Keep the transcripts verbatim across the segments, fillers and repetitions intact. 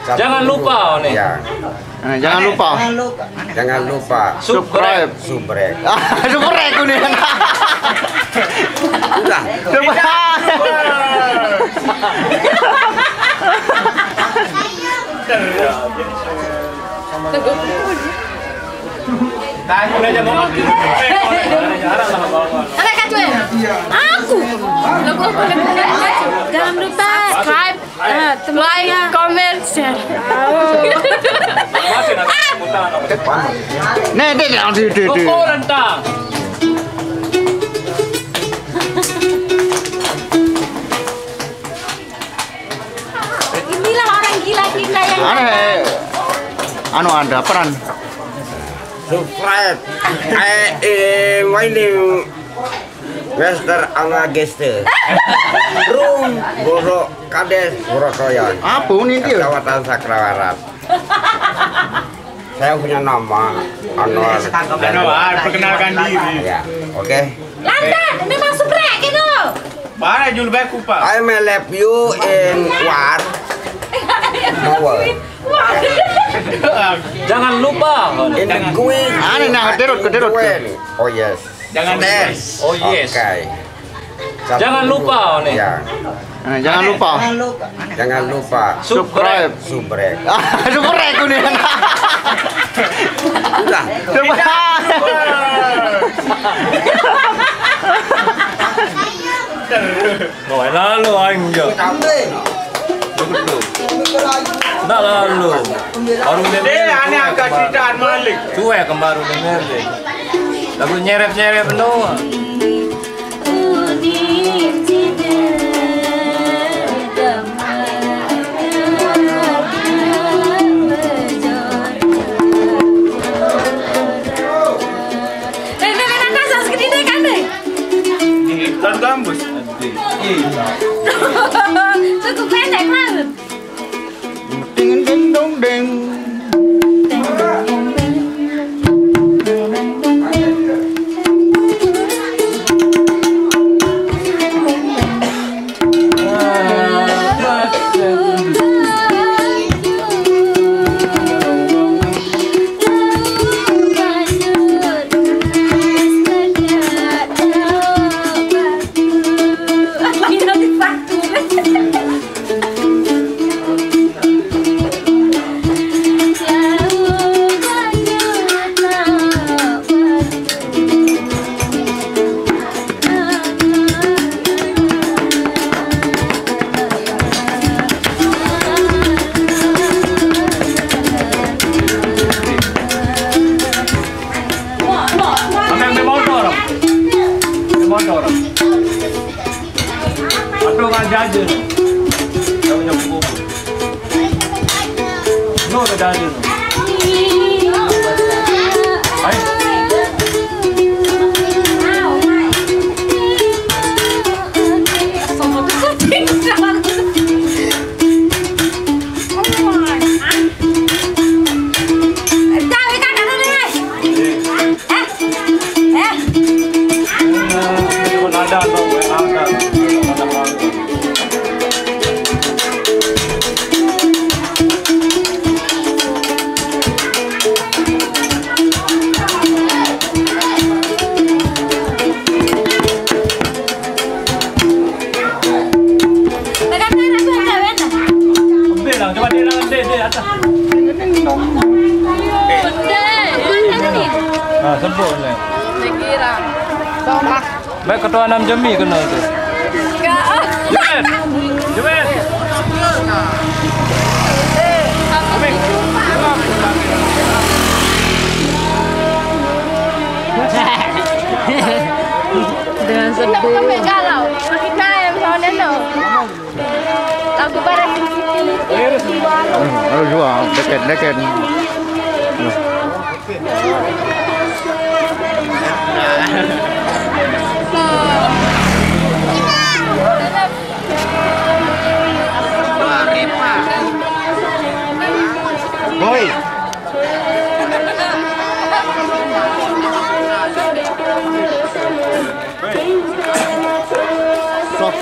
Jangan lupa, nih. Ya. Eh, jangan lupa. Jangan lupa. Subscribe. Subscribe. Subscribe nih. Udah. Coba. Aku. Lagu apa, lagu apa? Jangan lupa subscribe, eh, like, comment, share. Nih, nih, nih, nih, nih. Toko rentang. Inilah orang gila kita yang aneh. Anu, ada peran. Subscribe. Eh, eh, my name Master Amageste. Room, Guru Kades, Guru Koyon. Apa ini dia? Kecamatan Sakrawarat. Saya punya nama Anwar. Anwar, perkenalkan diri. Ya, oke. Lantas, memang sebrek gitu. Bara jul bae kupa. I may love you in war. No war. Jangan lupa. In the going. Aneh, nah, terus, terus. Oh yes. Jangan lupa. Oh yes. Oke. Jangan lupa, nih. Ya. Eh, jangan lupa. Jangan lupa. Subscribe. Subscribe. Subscribe nih. Udah. Coba. Lalu aing ya. Ndak lalu. Baru dia. Dia aneh angkat cerita Malik. Cuek kembaru dengar deh. Lagu nyerep-nyerep no. Ini kan gambus. Cukup pendek banget. Ding, ding, dong, ding. Ambil, ambil motor. Ambil motor. Aduh, nggak jadi. Nggak punya buku. No, nggak jadi. Ayo. Bilang, coba dia bilang, deh, deh, atas. Nah, sebut, nih. Baik, ketua enam jemi kena tu. Jemet. Jemet. Dengan sedih. Galau. Makin naik, misalnya, no. Lagu bareng. Hmm, ayo juga, deket, deket. Boy. Sok.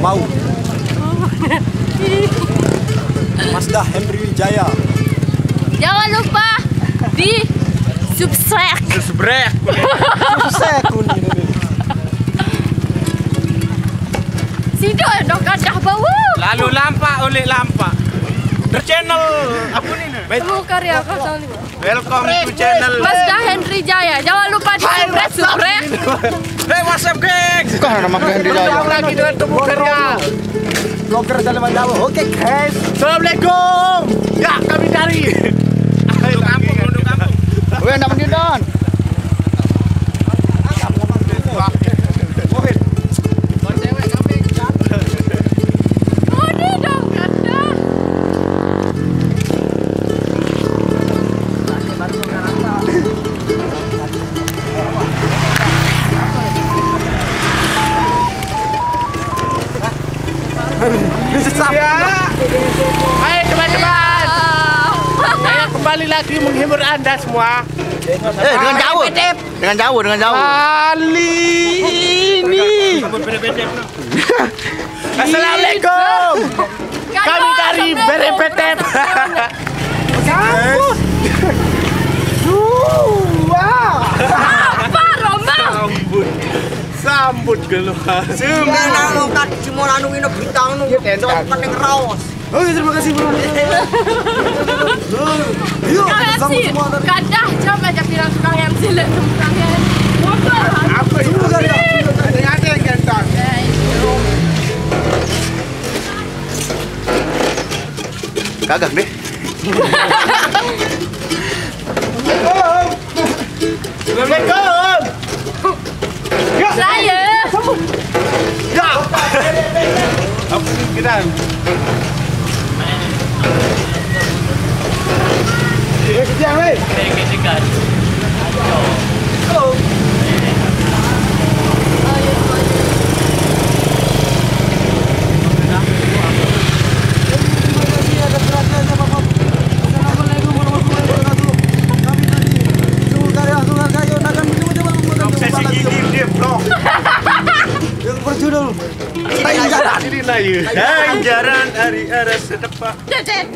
Mau. Mazda Henry Wijaya. Jangan lupa di subscribe. Subscribe. Subscribe kuning ini. Sido dong kadah bau. Lalu lampak oleh lampak. Ter channel apa nih? Temu Karya kosong lima. Welcome to channel Mazda Henry Jaya. Jangan lupa di subscribe, subscribe. Hey, what's up, geng? Bukan nama Henry Jaya. Ketemu lagi dengan Temu Karya. Vlogger dari Mandawa. Oke, guys. Assalamualaikum. Ya, kami dari. Ayo, kampung, duduk kampung. Weh, nama dia, Don? Ini dong, kata. Ya. Hai, teman-teman. Saya kembali lagi menghibur Anda semua. Eh, dengan jauh. Dengan jauh, dengan jauh. Kali ini. Assalamualaikum. Kami dari Berepetep. Sambut. Wah. Apa, Roma? Sambut. Sambut keluar. Semua anu kat semua anu ini bintang nu. Jangan pakai raos. Oke, terima kasih, Bro. Yuk, sambut semua tadi. Kadah, coba aja bilang tukang M C, lihat tukang M C. Apa itu? Ada, ada yang ganteng. Kagak deh. Assalamualaikum. Saya. Ya. Apa ni kita? Kita, weh. Halo. Yang berjudul Ganjaran. Ganjaran hari arah setepak. Cecep.